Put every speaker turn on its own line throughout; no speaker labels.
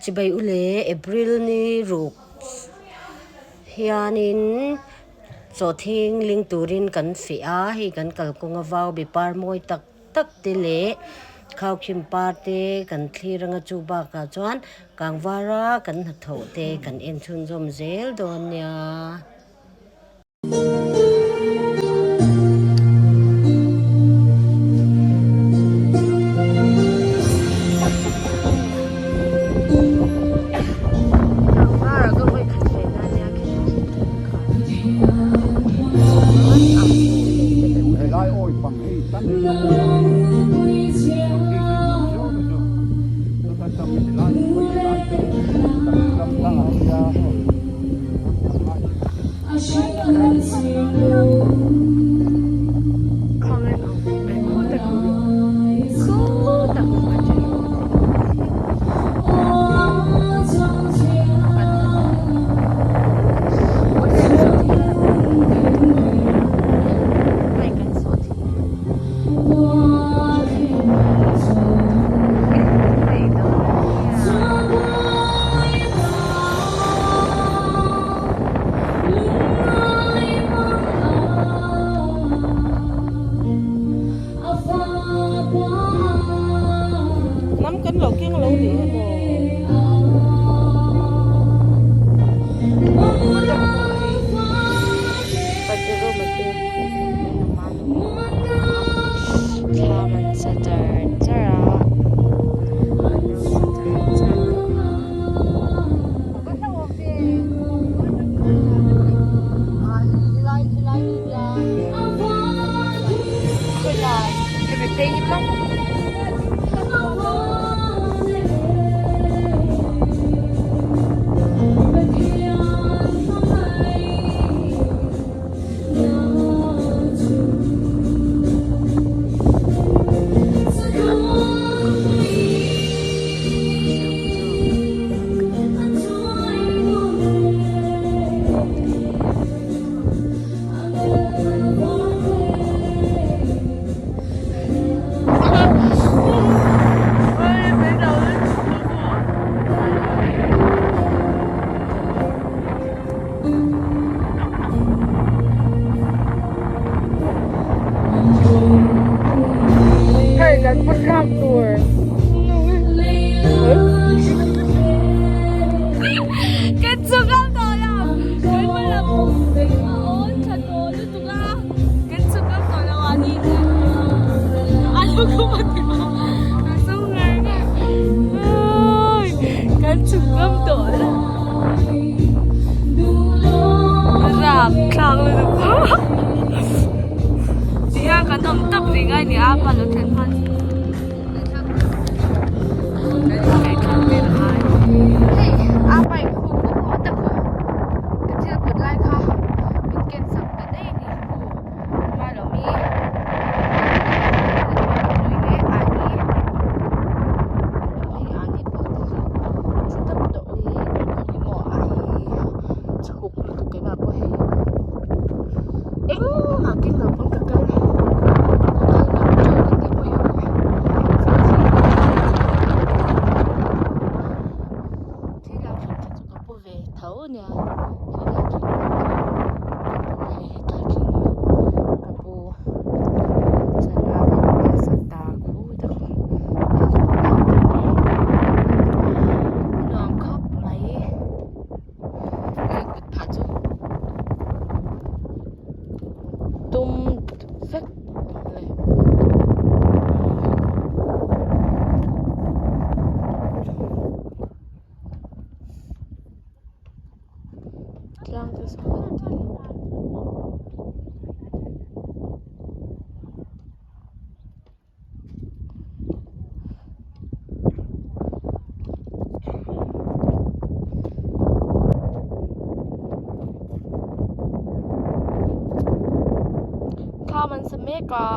Chibai u le April ni ruk hianin chawthing ling turin kan feh a, hei kan kalkawnga vau be par mawi tak tak te leh khaukhim par te kan thlir anga chu bakah chuan kangvara kan hnathawh te kan en chhunzawm zel dawn nia.
Hnam kan lo keng lo ni emaw.
Thlam an sa char char a an lo sa char char tawh a.
Hei kan hma thlak tur.
Kan chhuk ang tawh lo. Kan hma lam a awn tha tawh lutuk a. Kan chhuk ang tawh lo a ni. A lukhum a ti maw? A zo ngar ngar. Kan chhuk ngam tawh lo. Rap thlak lutuk. Tihian kan awm tawp rih ngai ni a pa lo thlen hman. Hei a bike khu khu tak khu ka thil kut lai kha min ken sak ta daih a ni khu hma lo mi chhuk lutuk keimah pawh hei engmah keng lo pawn ka kal ka kal ngam teuh ka tih pawh i awm thil a thleng kha chu ka pu ve tho ania thil a thleng ka pu hei hetah thleng ka pu chuan a min ta khu tak nuam khawp mai. Hei kut phah chu tum vek le. Tlang te sawn an ti. Thlam an sa mek a.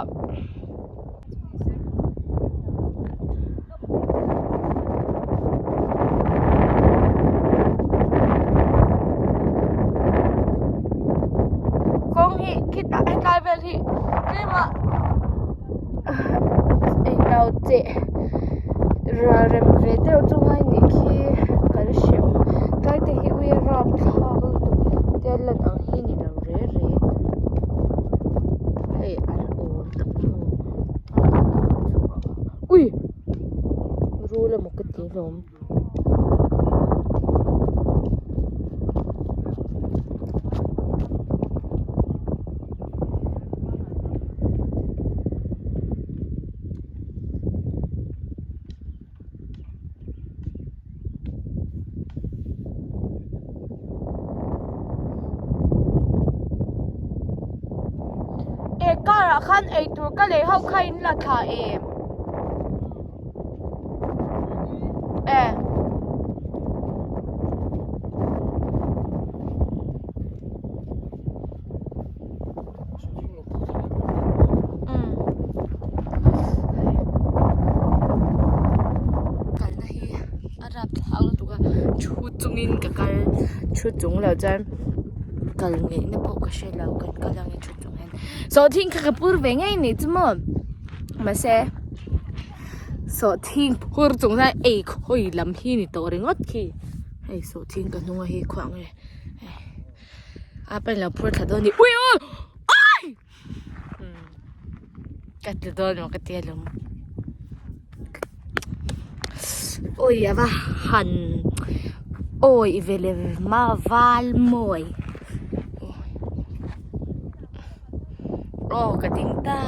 Kawng hi khitah hetlai vel hi tlem a englo cheh rem ve deuh chu ngai nih khi. kal a hrehawm tlai te hi ui a rapthlak lutuk tia lan ang hi ni lo re re hei an awm tak maw ui rul emaw ka ti hlawm.
He car ah khan eitur ka lei ho kha in la thla em e.
Kalna hi a rapthlak lutuk a thu chungin ka kal thu chung lo chuan kal ngaihna pawh ka hre lo kan kal ang e thu chung hian sawhthing kha ka pur ve ngei ni chu maw mahse sawhthing phur chung hian ei khawi lam hi ni tawh ringawt khi hei sawhthing ka hnung a hi khuah nge. A pen lo phur thla dawn ni ui ui ai ka ti dawn maw ka ti alawm ui a va han awi ve le ma val mawi aw ka ding ta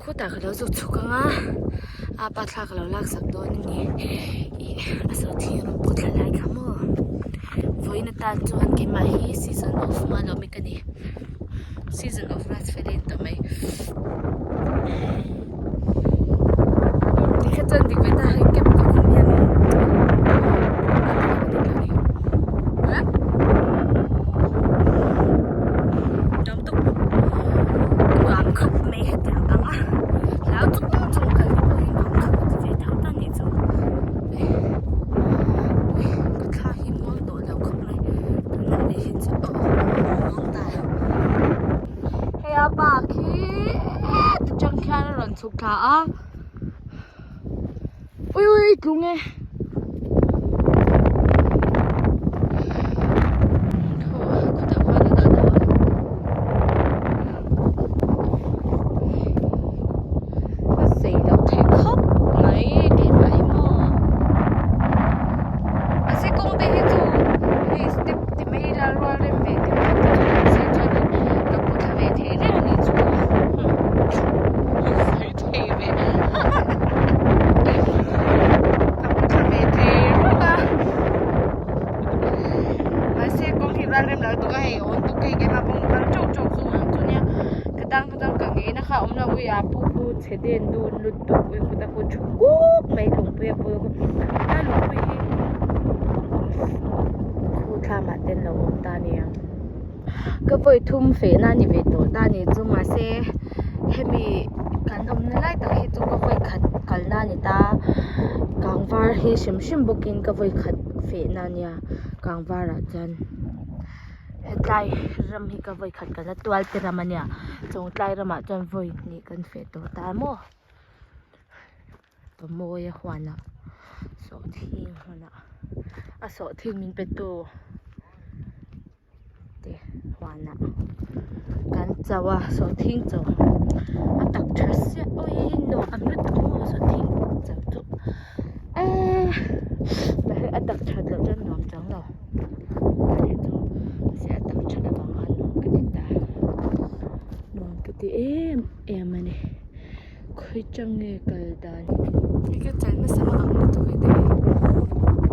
khutah ka lo zuk chhuk ang a apa thla ka lo lak sak dawn a ni ih a sawhthing rawn pawh thla lai kha maw vawiin atan chuan keimah hi season of malawmi ka ni season of rice felin tawh mai tikha chuan dik ve ta hei cap ka khum hian Nuam tuk nuam khawp mai hetiang ang a hlau chung chung kal te pawh hi nuam khawp a ti ve tho ta nih chu ka thla hi muang tawh lo khawp mai tunah leh hi chu aw muang ta
Hei a pa khi heta tang khian a rawn chhuk thla a ui ui tlung e.
A zei loh theih khawp mai keimah hi maw a se kawng te hi chu hei step ti mai ila rual rem ve te mai te chu ni se chuanin ka pu thla ve thei reng a nih chu sawi thei ve ka pu thla ve thei reng a mahse kawng hi rual rem lo lutuk a hei awn tuk hei keimah pawh kal teuh teuh chu ang chu nia ka tan kha chuan ka ngei na kha a awm lo ui a pu khu chhe den dun lutuk ui kut a khu thu kuk mai lungpui a bul a lungpui hi khu thlamah ten lo awm ta nia ka vawi thum feh na ni ve tawh ta ni chu mahse hemi kan awmna lai tak hi chu ka vawi khat kalna a ni ta kangvar hi hrim hrim bawkin ka vawi khat feh na nia kangvar ah chuan. Hetlai ram hi ka vawi khat kan la tual te ram ania chawngtlai ramah chuan vawi hnih kan feh tawh ta maw pamawi a huanah sawhthing hmunah a sawhthing min pe tu te huanah kan cho a sawhthing cho a tak tha siah awii nuam lutuk maw sawhthing cho chu eee a tak that loh chuan nuam chang lo. Mahse a tak that avang khan nuam ka ti ta
nuam ka ti em em a ni khawi chang nge kal dan
hei ka chal nasa vak ang lutuk hei te hi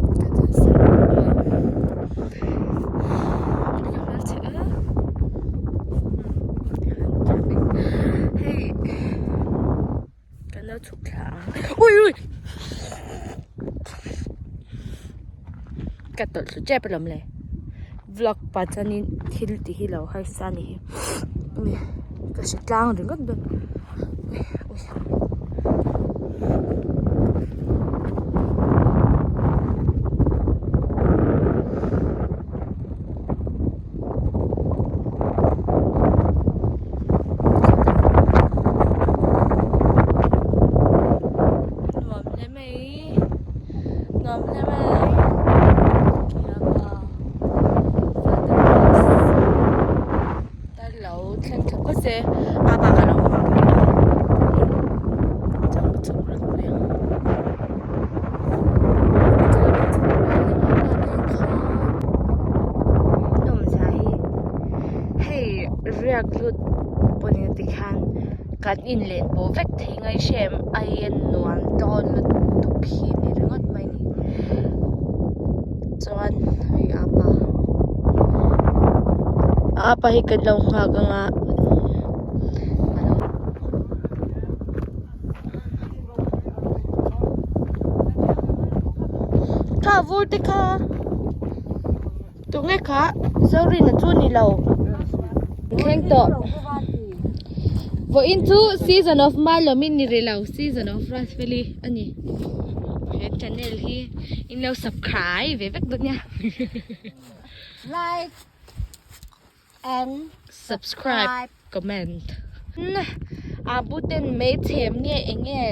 ka chal sa ka hmel chhe e hei kan lo chhuk thla ang ui ui ka tawlh thlu tep alawm le vlog pah chuanin thil tih hi lo harsa a ni hi ka hre tlang ringawt dawn ui. Nuam hle mai nuam hle mai.
mahse a bak a lo nghak rih a chuan ka chhuk reng mai ang chuan ka chhuk lai leh a pa nen khan nawm zia hi hei riak lut pawh ni tikhian kan inlen pawh vek thei ngai hrem a en nuam dawn lutuk hi ni ringawt mai ni chuan hei apa apa hi kan lo nghak anga kha vur te kha tunge kha Zorina chu ni lo thleng tawh vawiin chu season of Malawmin ni rih lo season of Rushveli a ni he channel hi in lo subscribe ve vek dawn nia
like and
subscribe comment a buten mai chhem nge eng nge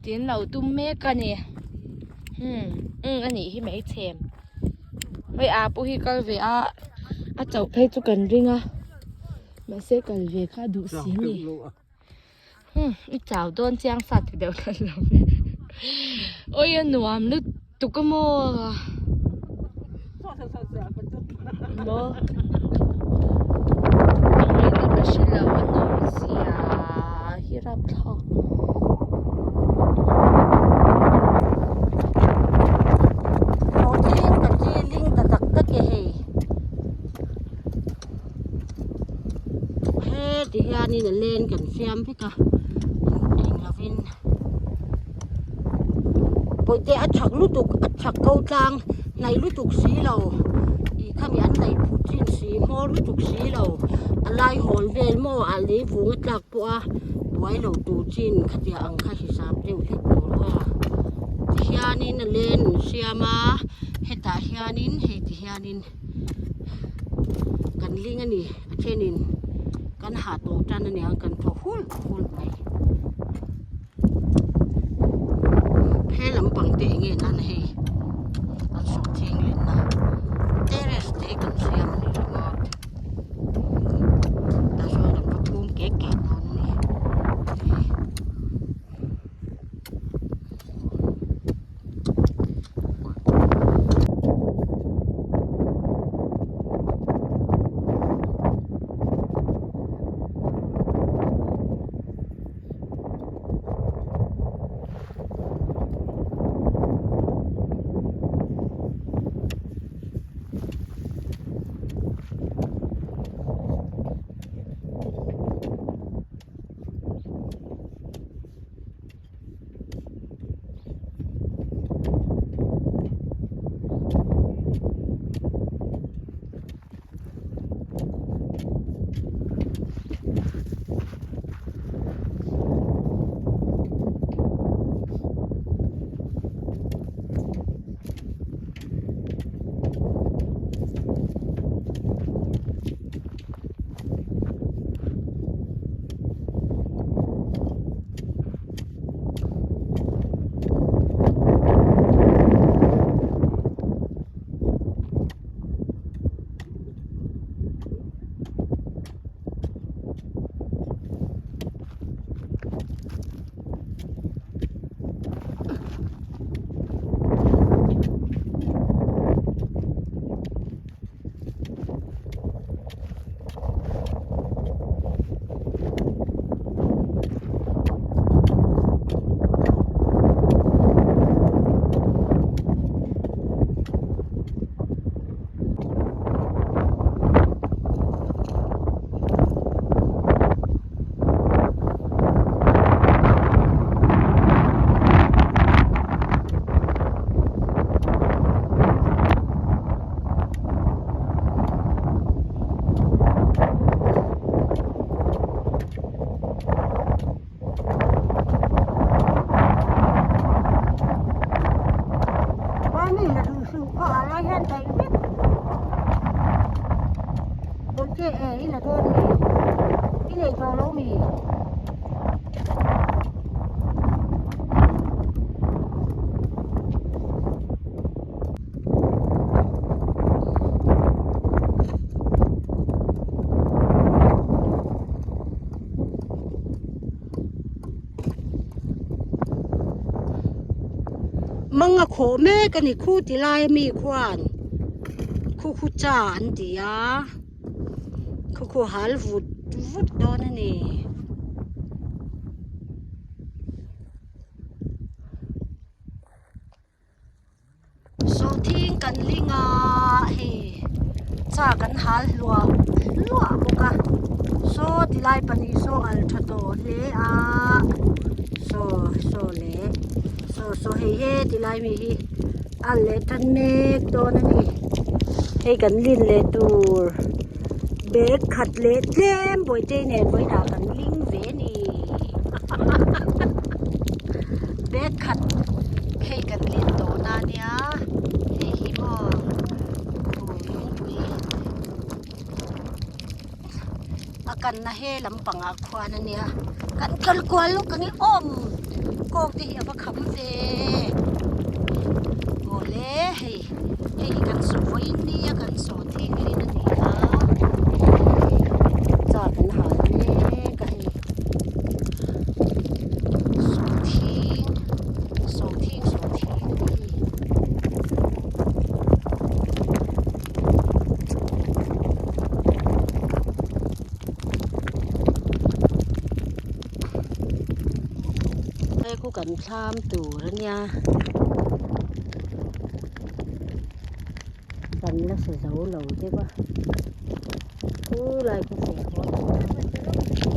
tin lo tum mek a ni hmm a nih hi mai chhem. Hei a pawh hi kal ve a a chauh phei chu kan ring a mahse kal ve kha a duh si ni hmm i chau dawn chiang sa ti deuh tlat lo ve awi a nuam lutuk a maw maw engin ka hre lo a nawm zia hi rapthlak.
Hlawhtling ka tliling ta tak tak e hei heti hianin a len kan siam vek a eng lovin pawite a chak lutuk a chak ko tlang hnaih lutuk si lo ih khami an neih phut chin si hmawr lutuk si lo a lai hawl vel maw a lei vung a tlak pawh a. Buai lo tur chin khatia ang kha hisap deuh hlek tur aw. Tihianin a len an siam a, hetah hianin hei tihianin kan ling a ni a thenin kan hah tawh tan a niang kan thaw hul hul mai. He lampang te eng nge nan hei an sawh thianghlimna terrace te kan siam a ni ringawt. Tah chuan kan va phum kek kek dawn a ni. Thing a khawh mek a ni khu ti lai ami khuan khu khu cha an ti a khu khu hal vut vut dawn a ni. Sawhthing kan ling a hei cha kan hal hluah hluah bawk a saw ti lai pahnih saw al tha tawh hle a saw saw leh saw saw hei he ti lai mi hi al leh tan mek dawn a ni hei kan lin leh tur bag khat leh tlem bawihte nen vawiinah kan ling ve a ni bag khat hei kan lin tawh na nia hei hi maw khu lungpui a kanna he lampangah khuan a nia kan kal kual lawk ang e awm kawng te hi a va kham ve awle hei hei hi kan saw vawiin nia kan saw thinglin a ni a cha kan hal mek a hei sawhthing sawhthing sawhthing a ni hei. Hei khu kan thlam tur a nia kan la sa zo lo deuh a khulai khu feh haw tur.